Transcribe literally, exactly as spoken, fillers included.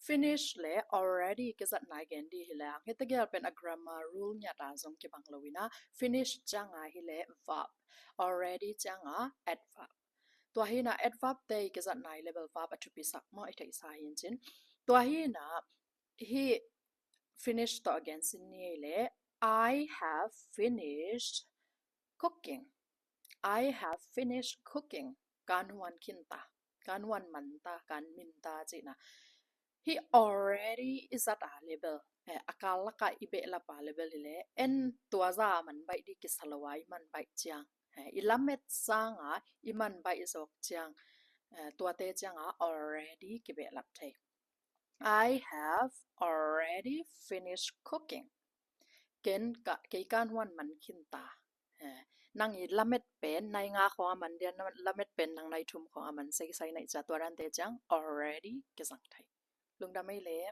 Finish le already kizatna i gen dih hi leng, hih tegel pen a grammar rule ngiat a zong kibang lo in a, finish ciang a hi leh verb, already ciang a adverb. Tua hi in a adverb te i kizatna i leh bel verb a thupisak maw i theihsa hi in cin. Tua hi in a hih finish tawh a gen sin ni leh, I have finished cooking. I have finished cooking. Kan huan khin ta, kan huan man ta, kan min ta cihna. Hih already i zat a leh bel, eh, a kal lak a i behlap a leh bel hi leh, en tua zah a man baih dih kisa lo a i man baih ciang, eh, i lamet sang a i man baih zawk ciang, eh, tuate ciang a already kibehlap thei. I have already finished cooking. Ken ka, kei kan huan man khin ta. Eh, nang i lamet pen nai nga khong a man dia, lamet pen nang nai thum khong a man, sei sai nai cia, tua dante ciang already kizang thei. Lungdam ei leh.